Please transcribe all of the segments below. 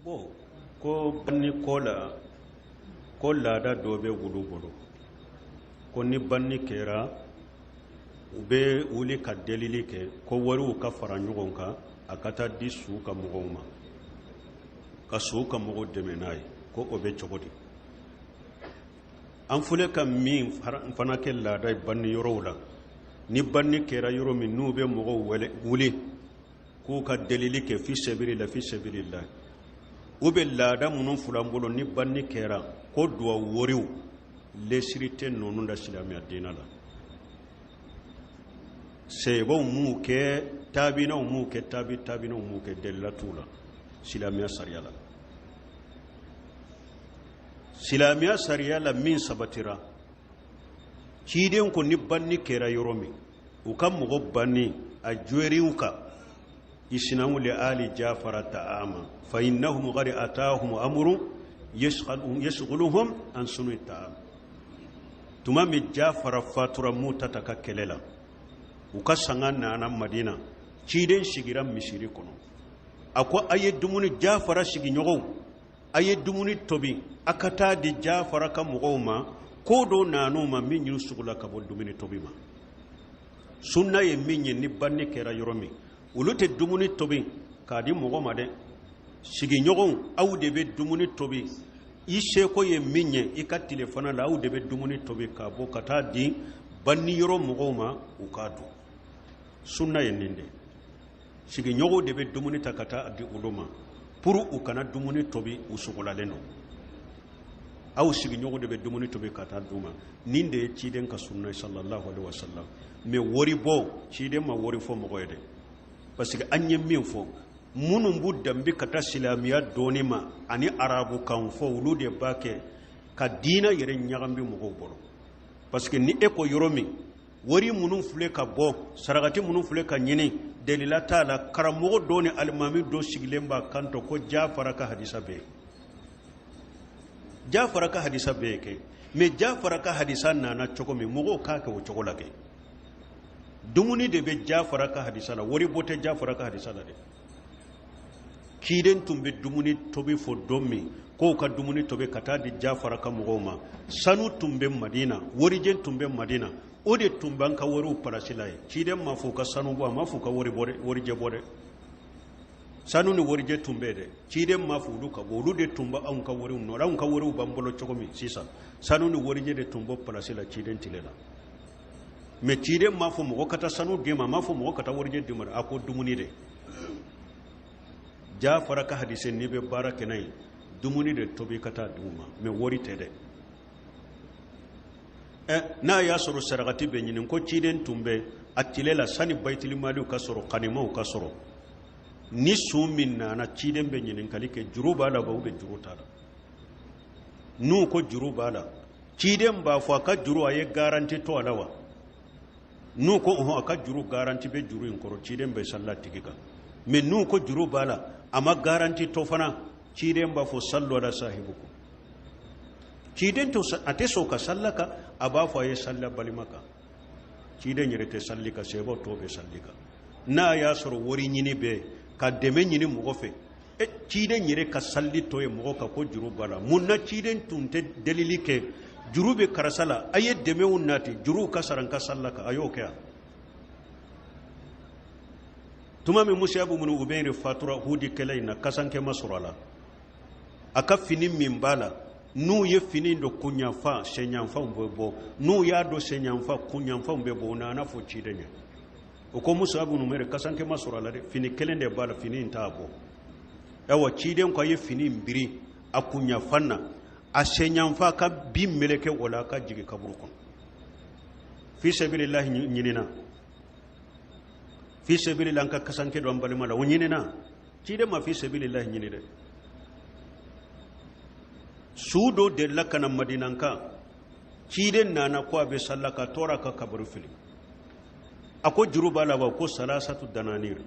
Bon, ko banni ko la, ko laada dɔ bɛ wulu bolo ko ni banni kɛra, u bɛ wuli ka delili kɛ ko wariw ka fara ɲɔgɔn kan, a ka taa di su ka mɔgɔw ma, ka su ka mɔgɔw dɛmɛ n'a ye, ko o bɛ cogo di? An filɛ ka min fana kɛ laada ye banni yɔrɔw la, ni banni kɛra yɔrɔ min, n'u bɛ mɔgɔw wele wuli k'u ka delili kɛ fi sabilillah, fi sabilillah, u bɛ laada minnu filɛ an bolo, ni banni kɛra ko duwawu wariw, lesiri tɛ ninnu la silamɛya diinɛ la. Sahabaw m'u kɛ, taabinaw m'u kɛ, taabi taabinaw m'u kɛ, delila t'u la silamɛya sariya la. Silamɛya sariya la, min sabatira, ciden ko ni banni kɛra yɔrɔ min, u ka mɔgɔ banni a jɔriw kan, isna'u li ali jafara ta'ama fa innahum qad atahum amrun yashghuluhum an sunu ta'am. Tuma min Jafara fatura Mutata ka kɛlɛ la, u ka sanga nana Madina, ciden sigira misiri kɔnɔ, a ko a ye dumuni, Jafara sigiɲɔgɔnw, a ye dumuni tobi, a ka taa di Jafara ka mɔgɔw ma, ko dɔ nan'u ma min y'u sugula ka bɔ dumuni tobi ma. Sunna ye min ye, ni banni kɛra yɔrɔ min, olu tɛ dumuni tobi k'a di mɔgɔ ma dɛ. Sigiɲɔgɔnw, aw de bɛ dumuni tobi, i seko ye min ye i ka tilefana la, aw de bɛ dumuni tobi k'a bɔ ka taa di banni yɔrɔ mɔgɔw ma, u k'a dun. Sunna ye nin de, sigiɲɔgɔnw de bɛ dumuni ta ka taa di olu ma pour u kana dumuni tobi, u sogolalen don. Aw sigiɲɔgɔnw de bɛ dumuni tobi ka taa d'u ma. Nin de ye ciden ka sunna ye, sallallahu alaihi wasallam. Mais wari bɔ, ciden ma wari fɔ mɔgɔ ye dɛ, parce que an ye min fɔ, minnu b'u danbe ka taa silamɛya dɔɔni ma ani arabukan fɔ, olu de b'a kɛ ka diinɛ yɛrɛ ɲagami mɔgɔw bolo. Parce que ni e ko yɔrɔ min, wari minnu filɛ ka bɔ, sarakati minnu filɛ ka ɲini, delila t'a la, karamɔgɔ dɔ ni alimami dɔ sigilen b'a kanto ko Jafara ka hadisa bɛ yen, Jafara ka hadisa bɛ yen kɛ. Mais Jafara ka hadisa nana cogo min, mɔgɔw k'a kɛ o cogo la kɛ. Dumuni de bɛ Jafara ka hadisa la, wari bɔ tɛ Jafara ka hadisa la dɛ. Ciden tun bɛ dumuni tobi fɔ don min k'o ka dumuni tobi ka taa di Jafara ka mɔgɔw ma, sanu tun bɛ Madina, warijɛ tun bɛ Madina, o de tun b'an ka wariw palasi la ye. Ciden ma fɔ u ka sanu bɔ, a ma fɔ u ka wari bɔ dɛ, warijɛ bɔ dɛ. Sanu ni warijɛ tun bɛ dɛ, ciden ma fɔ olu ka bɔ, olu de tun bɛ anw ka wariw nɔ, anw ka wariw b'an bolo cogo min sisan, sanu ni warijɛ de tun bɔ palasi la ciden tile la. Mais ciden m'a fɔ mɔgɔ ka taa sanu d'i ma, a m'a fɔ mɔgɔ ka taa warijɛ d'i ma, a ko dumuni de. Jafara ka hadise, n'i bɛ baara kɛ n'a ye, dumuni de tobi ka taa d'u ma, mais wari tɛ dɛ. Ɛ, n'a y'a sɔrɔ sarakati bɛ ɲini, ko ciden tun bɛ a tile la, sani bayitilimaliw ka sɔrɔ, kanimaw ka sɔrɔ, ni sun min nana, ciden bɛ ɲininkali kɛ, juru b'a la wa, ou bien juru t'a la? N'u ko juru b'a la, ciden b'a fɔ a ka juru, a ye garanti to a la wa? N'u ko ɔhɔn, a ka juru garanti bɛ juru in kɔrɔ, ciden bɛ salila tigi kan. Mais n'u ko juru b'a la, a ma garanti to fana, ciden b'a fɔ sallu ala sahibukum. Ciden to a tɛ sɔn ka salila kan, a b'a fɔ a ye salila balima kan. Ciden yɛrɛ tɛ salli kan, sahabaw tɔw bɛ salli kan. N'a y'a sɔrɔ wari ɲini bɛ ka dɛmɛ ɲini mɔgɔ fɛ, e ciden yɛrɛ ka salli tɔ ye mɔgɔ kan ko juru b'a la, mun na ciden tun tɛ delili kɛ, juru bɛ karisa la, a ye dɛmɛw nati, juruw ka sara, n ka salila kan? A y'o kɛ yan. Tuma min Musabu minnu Umɛri fatura Uhudi kɛlɛ in na, kasankɛ ma sɔrɔ a la, a ka fini min b'a la, n'u ye fini don kunyanfan senyanfanw bɛ bɔ, n'u y'a don senyanfan kunyanfanw bɛ bɔ. U nana fɔ ciden ye, o ko Musabu Umɛri kasankɛ ma sɔrɔ a la dɛ, fini kelen de b'a la, fini in t'a bɔ. Ayiwa, ciden ko a ye fini in biri a kunyanfan na, a senyanfan ka bin meleke o la, a ka jigin kaburu kɔnɔ. Fi sabilillahi ɲinina, fi sabilillahi an ka kasanke don an balima la, o ɲinina. Ciden ma fi sabilillahi ɲini dɛ. Su dɔ delila ka na Madinankan, ciden nana ko a bɛ salla ka tora ka kaburu fili, a ko juru b'a la wa? Ko salasatu dananir,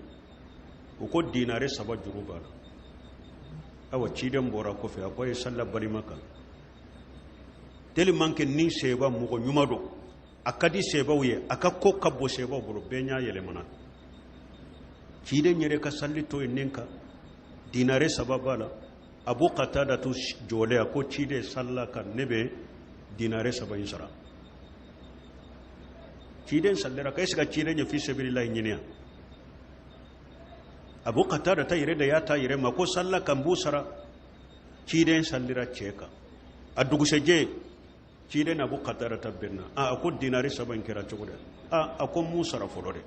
u ko dinare 3 juru b'a la. Awa, ciden bɔra kɔfɛ, a ko a ye salla balima kan. Tellement que ni seba mɔgɔ ɲuman don, a ka di sebaw ye, a ka ko ka bon sebaw bolo, bɛɛ ɲɛ yɛlɛmana. Ciden yɛrɛ ka salli to yen nin kan, dinare 3 b'a la. Abu Qatada to jɔlen, a ko ciden salila kan, ne bɛ dinare 3 in sara. Ciden salira kan, est ce que ciden ye fi sabilillahi ɲini yan? Abu Qatada ta yɛrɛ de y'a ta yɛrɛ ma ko salila kan b'u sara. Ciden salira cɛ kan. A dugusɛjɛ ciden Abu Qatada ta bɛnna. A ko dinari 3 in kɛra cogo di? A ko m'u sara fɔlɔ dɛ.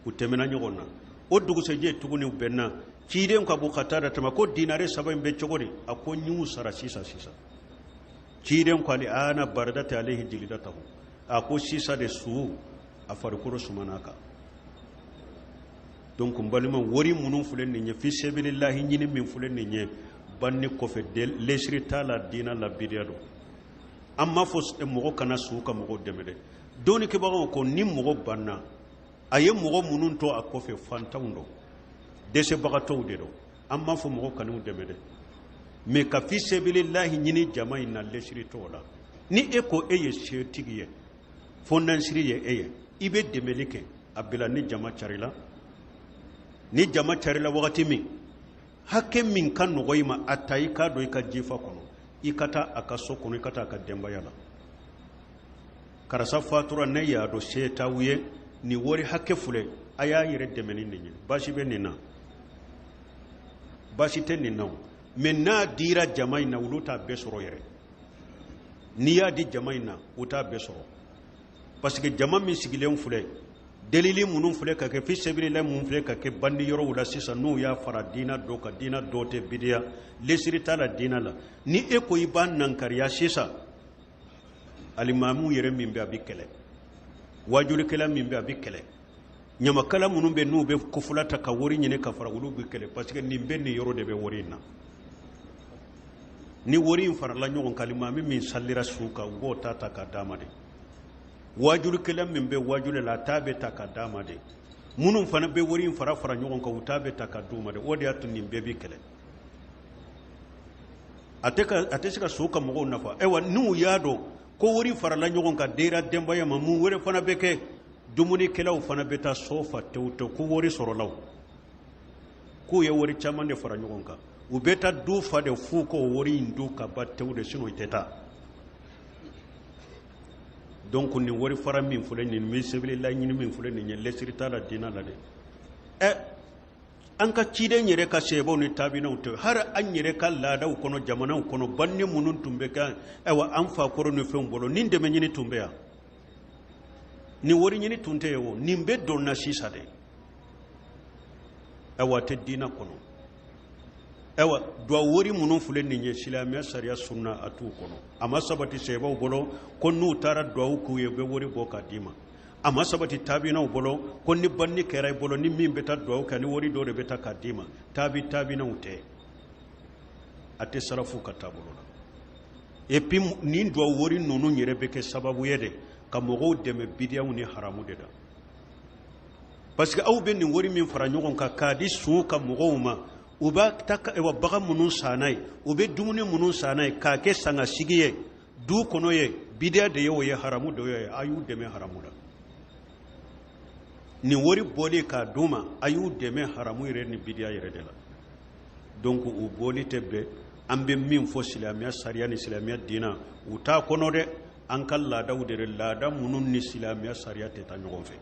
U tɛmɛna ɲɔgɔn na. O dugusɛjɛ tuguni u bɛnna. Ciden ko Abu Qatada ta ma ko dinari 3 in bɛ cogo di? A ko n y'u sara sisan sisan. Ciden ko ali ana baradati alayhi jilidatahu. A ko sisan de su a farikolo sumana kan. Donc n balima, wari minnu filɛ nin ye, fi sabilillahi ɲini min filɛ nin ye, banni kɔfɛ lesiri t'a la diina la, bidiya don. An m'a fɔ mɔgɔ kana su ka mɔgɔw dɛmɛ dɛ. Dɔnnikɛbagaw ko ni mɔgɔ banna, a ye mɔgɔ minnu to a kɔfɛ, fantanw don, dɛsɛbagatɔw de don. An m'a fɔ mɔgɔ kan'u dɛmɛ dɛ, mais ka fi sabilillahi ɲini jama in na, lesiri t'o la. Ni e ko e ye setigi ye, fɔndansiri ye e ye, i bɛ dɛmɛli kɛ. A bila ni jama carila, ni jama carila wagati min, hakɛ min ka nɔgɔ i ma, a ta i k'a don i ka jifa kɔnɔ, i ka taa a ka so kɔnɔ, i ka taa a ka denbaya la. Karisa fatura, ne y'a dɔn se t'aw ye, nin wari hakɛ filɛ, a y'a yɛrɛ dɛmɛ ni nin ye. Baasi bɛ nin na? Baasi tɛ nin na o. Mais n'a dira jama in na, olu t'a bɛɛ sɔrɔ yɛrɛ. N'i y'a di jama in na, u t'a bɛɛ sɔrɔ, parce que jama min sigilen filɛ, delili minnu filɛ ka kɛ, fi sabilillah minnu filɛ ka kɛ bandi yɔrɔw la sisan, n'u y'a fara diina dɔ kan, diina dɔ tɛ, bidiya, lesiri t'a la diina la. Ni e ko i b'a nankariya sisan, alimamiw yɛrɛ min bɛ, a bɛ kɛlɛ, wajulikɛla min bɛ, a bɛ kɛlɛ, ɲamakala minnu bɛ, n'u bɛ kofula ta ka wari ɲini ka fara, olu bɛ kɛlɛ, parce que nin bɛ nin yɔrɔ de bɛ wari in na. Ni wari in farala ɲɔgɔn kan, alimami min salira su kan, u b'o ta ta ka d'a ma de. Wajulikɛla min bɛ wajuli la, a ta bɛ ta ka d'a ma de. Minnu fana bɛ wari in fara fara ɲɔgɔn kan, u ta bɛ ta ka d'u ma de. O de y'a to nin bɛɛ bɛ kɛlɛ. A tɛ se ka so ka mɔgɔw nafa. Ayiwa, n'u y'a dɔn ko wari farala ɲɔgɔn kan dira denbaya ma, mun wɛrɛ fana bɛ kɛ? Dumunikɛlaw fana bɛ taa so fa tewu tewu ko wari sɔrɔla o, k'u ye wari caman de fara ɲɔgɔn kan. U bɛ taa du fa de f'u k'o wari in dun ka ban tewu de, sinon i tɛ taa. Donc nin wari fara min filɛ nin, min sɛbɛnni laɲini min filɛ nin ye, lɛsiri t'a la diinɛ la dɛ. An ka ciden yɛrɛ ka sɛbɛnw ni taabinaw tɛ, hali an yɛrɛ ka laadaw kɔnɔ, jamanaw kɔnɔ, banni minnu tun bɛ kɛ, ayiwa, an fakɔrɔ ni fɛnw bolo, nin dɛmɛ ɲini tun bɛ yan, nin wari ɲini tun tɛ yen o, nin bɛ donna sisan dɛ. Ayiwa, a tɛ diinɛ kɔnɔ. Ayiwa, duwawu wari minnu filɛ nin ye, silamɛya sariya sunna a t'u kɔnɔ. A ma sabati sɛbɛnw bolo ko n'u taara duwawu k'u ye, u bɛ wari bɔ k'a d'i ma. A ma sabati taabinaw bolo ko ni banni kɛra i bolo, ni min bɛ taa duwawu kɛ, ni wari dɔ de bɛ taa k'a d'i ma. Taabinaw tɛ, a tɛ sarafu ka taabolo la. Et puis nin duwawu wari ninnu yɛrɛ bɛ kɛ sababu ye de ka mɔgɔw dɛmɛ bidiyaw ni haramu de la, parce que aw bɛ nin wari min fara ɲɔgɔn kan k'a di su ka mɔgɔw ma, u b'a ta ka, ayiwa, bagan minnu san n'a ye, u bɛ dumuni minnu san n'a ye k'a kɛ sangasigi ye du kɔnɔ ye, bidiya de ye o ye, haramu de ye. A y'u dɛmɛ haramu la. Nin wari bɔlen k'a d'u ma, a y'u dɛmɛ haramu yɛrɛ ni bidiya yɛrɛ de la. Donc u bɔli tɛ bɛn. An bɛ min fɔ silamɛya sariya ni silamɛya diina, u t'a kɔnɔ dɛ. An ka laadaw de, laada minnu ni silamɛya sariya tɛ taa ɲɔgɔn fɛ.